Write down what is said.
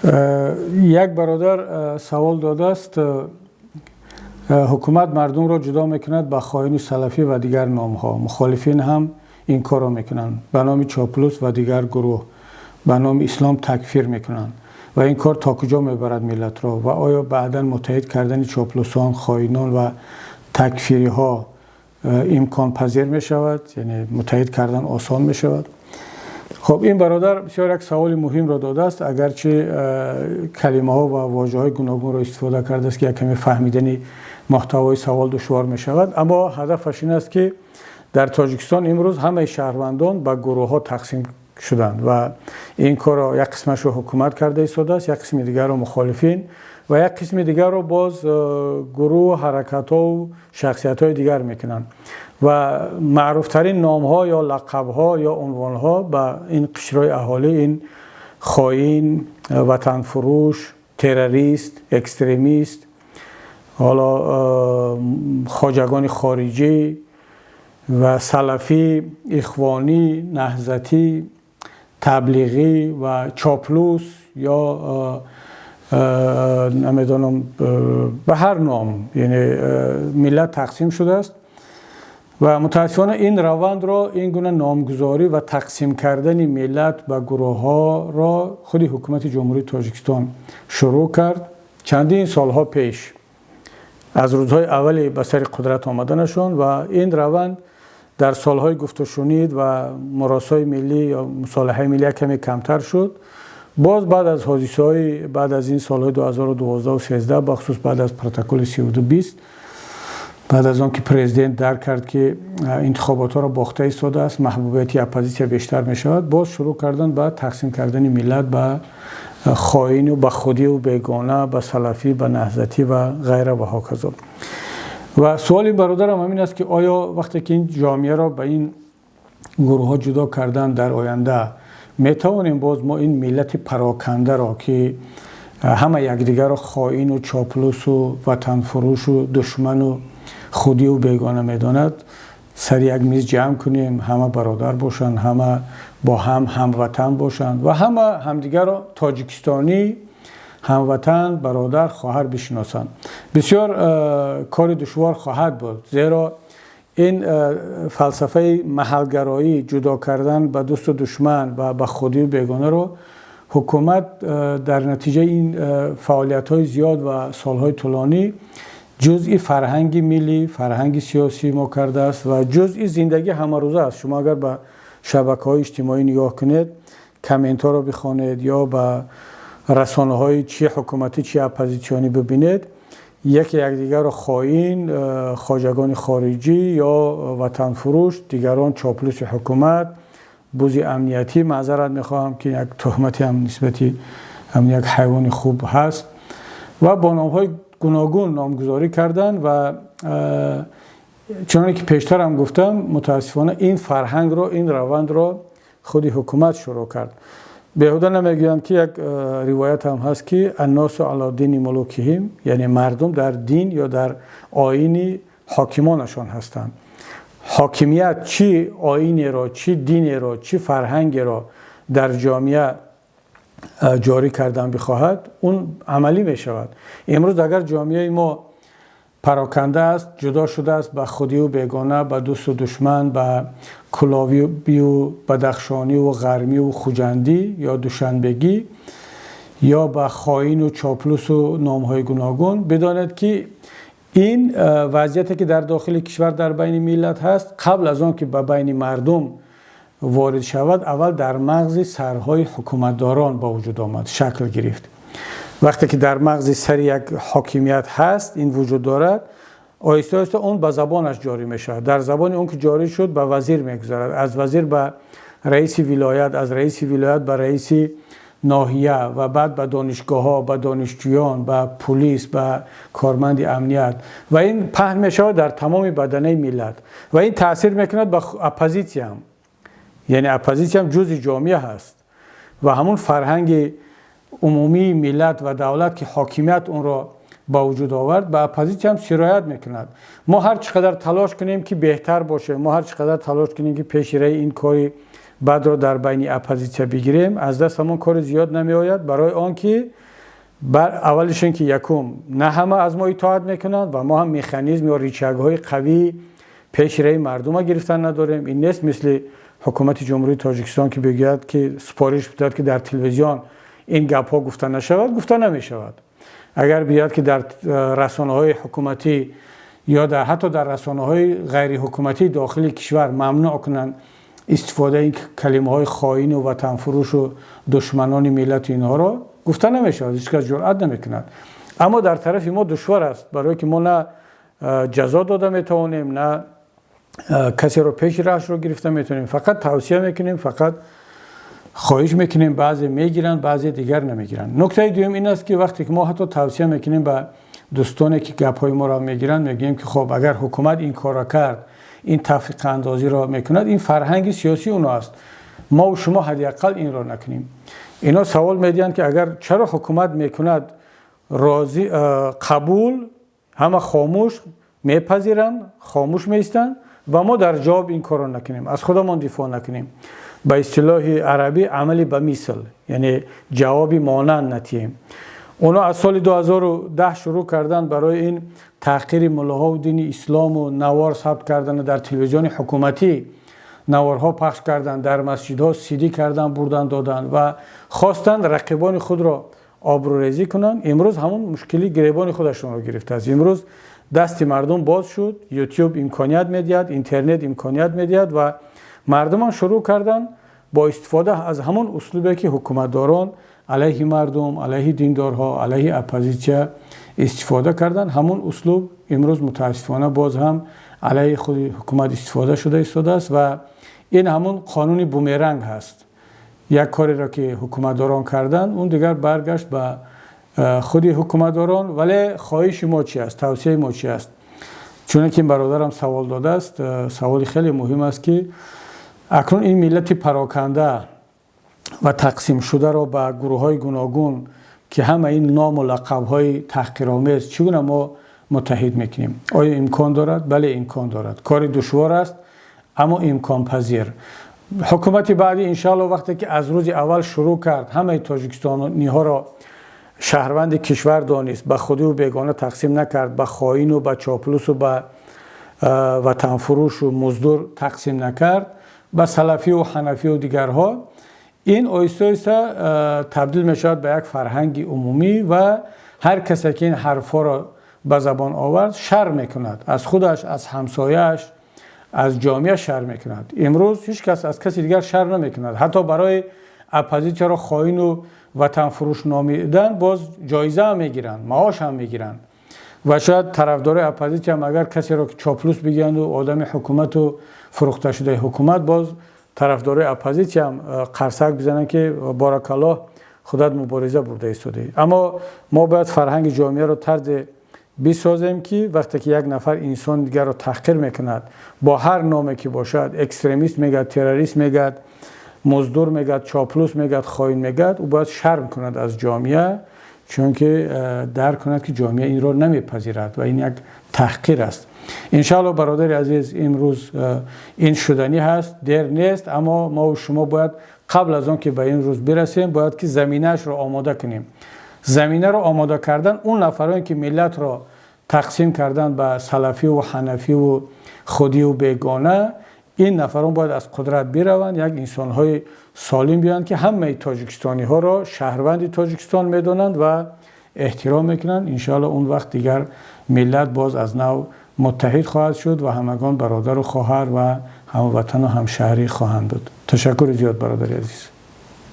Як бародар савол додааст: ҳукумат мардумро ҷудо мекунад ба хоину салафӣ ва дигар номҳо, мухолифин ҳам ин корро мекунанд ба номи чоплус ва дигар гурӯҳ, ба номи ислом такфир мекунанд ва ин кор то куҷо мебарад миллатро ва оё баъдан муттаҳид кардани чоплусон, хоинон ва такфириҳо имконпазир мешавад, яъне муттаҳид кардан осон мешавад? Хуб, ин бародар бисёр як саволи муҳимро додааст, агарчи калимаҳо ва вожаҳои гуногунро истифода кардааст, ки як каме фаҳмидани мӯҳтавои савол душвор мешавад, аммо ҳадафаш ин аст, ки дар Тоҷикистон имрӯз ҳамаи шаҳрвандон ба гурӯҳҳо тақсим шуданд ва ин корро як қисмашро ҳукумат карда истодааст, як қисми дигарро мухолифин ва як қисми дигарро боз гурӯҳ, ҳаракатҳо ва шахсиятҳои дигар мекунанд ва маъруфтарин номҳо ё лақабҳо ё унвонҳо ба ин қишрҳои аҳолӣ ин хоин, ватанфурӯш, террорист, экстремист, ҳоло хоҷагони хориҷӣ ва салафӣ, ихвонӣ, наҳзатӣ, таблиғӣ ва чоплус ё намедонам ба ҳар ном, яъне миллат тақсим шудааст ва мутаассифона ин равандро, ин гуна номгузорӣ ва тақсим кардани миллат ба гурӯҳҳоро худи ҳукумати Ҷумҳурии Тоҷикистон шурӯъ кард чандин солҳо пеш аз рӯзҳои аввали ба сари қудрат омаданашон ва ин раванд дар солҳои гуфтушунид ва муросои миллӣ ё мусолиҳаи миллӣ каме камтар шуд. Боз баъд аз ҳодисаҳои баъд аз ин солҳои 2012 13, бахусус баъд аз протоколи 3220, баъд аз он ки президент дарк кард, ки интихоботҳоро бохта истодааст, маҳбубияти оппозитсия бештар мешавад, боз шурӯъ карданд ба тақсим кардани миллат ба хоину ба худиву бегона, ба салафӣ, ба наҳзатӣ ва ғайра ва ҳоказо. Ва суоли бародарам ҳамин аст, ки оё вақте ки ин ҷомеаро ба ин гурӯҳҳо ҷудо кардан, дар оянда метавонем боз мо ин миллати парокандаро, ки ҳама якдигарро хоину чоплусу ватанфурӯшу душману худиву бегона медонад, сари як миз ҷамъ кунем, ҳама бародар бошанд, ҳама бо ҳам ҳамватан бошанд ва ҳама ҳамдигарро тоҷикистонӣ, ҳамватан, бародар, хоҳар бишиносанд? Бисёр кори душвор хоҳад буд, зеро ин фалсафаи маҳалгароӣ, ҷудо кардан ба дӯсту душман ва ба худиву бегонаро ҳукумат дар натиҷаи ин фаъолиятҳои зиёд ва солҳои тӯлонӣ ҷузъи фарҳанги миллӣ, фарҳанги сиёсии мо кардааст ва ҷузъи зиндагии ҳамарӯза аст. Шумо агар ба шабакаҳои иҷтимоӣ нигоҳ кунед, комментҳоро бихонед ё ба расонаҳои чи ҳукуматӣ, чи оппозитсионӣ бибинед, яке якдигарро хоин, хоҷагони хориҷӣ ё ватанфурӯш, дигарон чоплуси ҳукумат, бузи амниятӣ, маъзарат мехоҳам, ки як туҳмате ҳам нисбати як ҳайвони хуб ҳаст, ва бо номҳои гуногун номгузорӣ карданд. Ва чуноне ки пештар ҳам гуфтам, мутаассифона ин фарҳангро, ин равандро худи ҳукумат шурӯъ кард. Беҳуда намегӯянд, ки як ривоят ҳам ҳаст, ки الناس على دين ملوكهم, яъне мардум дар дин ё дар оини ҳокимонашон ҳастанд. Ҳокимият чӣ оинеро, чӣ динеро, чӣ фарҳангеро дар ҷомеа ҷорӣ кардан бихоҳад, он амалӣ мешавад. Имрӯз агар ҷомеаи мо пароканда аст, ҷудо шудааст ба худиву бегона, ба дӯсту душман, ба кулобию бадахшониву ғармиву хуҷандӣ ё душанбегӣ ё ба хоину чоплусу номҳои гуногун, бидонед, ки ин вазъияте, ки дар дохили кишвар дар байни миллат ҳаст, қабл аз он ки ба байни мардум ворид шавад, аввал дар мағзи сарҳои ҳукуматдорон ба вуҷуд омад, шакл гирифт. Вақте ки дар мағзи сари як ҳокимият ҳаст, ин вуҷуд дорад, оҳиста оҳиста он ба забонаш ҷорӣ мешавад. Дар забони он ки ҷорӣ шуд, ба вазир мегузарад, аз вазир ба раиси вилоят, аз раиси вилоят ба раиси ноҳия ва баъд ба донишгоҳҳо, ба донишҷӯён, ба пулис, ба корманди амният, ва ин паҳн мешавад дар тамоми баданаи миллат ва ин таъсир мекунад ба оппозитсияам, яъне оппозитсияам ҷузъи ҷомеа ҳаст ва ҳамун фарҳанги умумии миллат ва давлат, ки ҳокимият онро ба вуҷуд овард, ба оппозитсияам сироят мекунад. Мо ҳар чӣ қадар талош кунем, ки беҳтар бошем, мо ҳар чӣ қадар талош кунем, ки пеши раи ин кори бадро дар байни оппозитсия бигирем, аз дастамон кори зиёд намеояд, барои он ки аввалиш ин ки якум на ҳама аз мо итоат мекунанд ва мо ҳам механизм ё рычагҳои қавии пешраи мардума гирифтан надорем. Ин нест мисли ҳукумати Ҷумҳурии Тоҷикистон, ки бигӯяд, ки супориш бидиҳад, ки дар телевизион ин гапҳо гуфта нашавад, гуфта намешавад. Агар биёяд, ки дар расонаҳои ҳукуматӣ ё ҳатто дар расонаҳои ғайриҳукуматии дохили кишвар мамнӯъ кунанд истифодаи ин калимаҳои хоин ва ватанфурӯш ва душманони миллат, инҳоро гуфта намешавад, ҳеҷ кас ҷуръат намекунад. Аммо дар тарафи мо душвор аст, барои ки мо на ҷазо дода метавонем, на касеро пеши роҳашро гирифта метавонем, фақат тавсия мекунем, фақат хоҳиш мекунем, баъзе мегиранд, баъзе дигар намегиранд. Нуктаи дуюм ин аст, ки вақте ки мо ҳатто тавсия мекунем ба дӯстоне, ки гапҳои моро мегиранд, мегӯем, ки хуб, агар ҳукумат ин корро кард, ин тафриқаандозиро мекунад, ин фарҳанги сиёсии онҳо аст, мо ва шумо ҳадди ақал инро накунем. Инҳо савол медиҳанд, ки агар чаро ҳукумат мекунад, розӣ, қабул, ҳама хомӯш мепазиранд, хомӯш меистанд ва мо дар ҷавоб ин корро накунем, аз худамон дифоъ накунем, ба истилоҳи арабӣ амали ба мисл, яъне ҷавоби монанд натиҳем. Онҳо аз соли 2010 шурӯъ карданд барои ин таҳқири муллоҳо ва дини ислому навор сабт кардан, дар телевизиони ҳукуматӣ наворҳо пахш карданд, дар масҷидҳо сидӣ кардан, бурдан доданд ва хостанд рақибони худро обрӯрезӣ кунанд. Имрӯз ҳамон мушкили гиребони худашонро гирифтааст. Имрӯз дасти мардум боз шуд, Ютуб имконият медиҳад, интернет имконият медиҳад ва мардумам шурӯъ карданд бо истифода аз ҳамон услубе, ки ҳукуматдорон алайҳи мардум, алайҳи диндорҳо, алайҳи оппозитсия истифода карданд, ҳамон услуб имрӯз мутаассифона боз ҳам алайҳи худи ҳукумат истифода шуда истодааст. Ва ин ҳамон қонуни бумеранг ҳаст: як кореро ки ҳукуматдорон карданд, он дигар баргашт ба худи ҳукуматдорон. Вале хоҳиши мо чи аст, тавсияи мо чи аст? Чуне ки бародарам савол додааст, саволи хеле муҳим аст, ки акнун ин миллати пароканда ва тақсимшударо ба гурӯҳҳои гуногун, ки ҳама ин ному лақабҳои таҳқиромез, чӣ гуна мо муттаҳид мекунем? Оё имкон дорад? Бале, имкон дорад. Кори душвор аст, аммо имконпазир. Ҳукумати баъдӣ, иншоалло, вақте ки аз рӯзи аввал шурӯъ кард, ҳамаи тоҷикистониҳоро шаҳрванди кишвар донист, ба худиву бегона тақсим накард, ба хоину ба чоплусу ба ватанфурӯшу муздур тақсим накард, ба салафию ҳанафию дигарҳо, ин оҳиста оҳиста табдил мешавад ба як фарҳанги умумӣ ва ҳар касе ки ин ҳарфҳоро ба забон овард, шарм мекунад аз худаш, аз ҳамсояаш, аз ҷомеа шарм мекунад. Имрӯз ҳеҷ кас аз каси дигар шарм намекунад. Ҳатто барои оппозитсияро хоину ватанфурӯш номидан боз ҷоиза ҳам мегиранд, маош ҳам мегиранд. Ва шояд тарафдорои оппозитсия ҳам агар касеро чоплус бигӯянду одами ҳукумату фурӯхташудаи ҳукумат, боз тарафдорои оппозитсия ҳам қарсак бизананд, ки боракаллоҳ, худат мубориза бурда истодаӣ. Аммо мо бояд фарҳанги ҷомеаро тарзе бисозем, ки вақте ки як нафар инсони дигарро таҳқир мекунад, бо ҳар номе ки бошад, экстремист мегӯяд, террорист мегӯяд, муздур мегӯяд, чоплус мегӯяд, хоин мегӯяд, ӯ бояд шарм кунад аз ҷомеа, чунки дарк кунад, ки ҷомеа инро намепазирад ва ин як таҳқир аст. Иншоалло, бародари азиз, имрӯз ин шуданӣ ҳаст, дер нест, аммо мо шумо бояд қабл аз он ки ба ин рӯз бирасем, бояд ки заминаашро омода кунем. Заминаро омода кардан, он нафароне ки миллатро тақсим кардан ба салафиву ҳанафиву худиву бегона, ин нафарон бояд аз қудрат бираванд, як инсонҳои солим биёянд, ки ҳамаи тоҷикистониҳоро шаҳрванди Тоҷикистон медонанд ва эҳтиром мекунанд. Иншоалло, он вақт дигар миллат боз аз нав муттаҳид хоҳад шуд ва ҳамагон бародару хоҳар ва ҳамватану ҳамшаҳрӣ хоҳанд буд. Ташаккури зиёд, бародари азиз.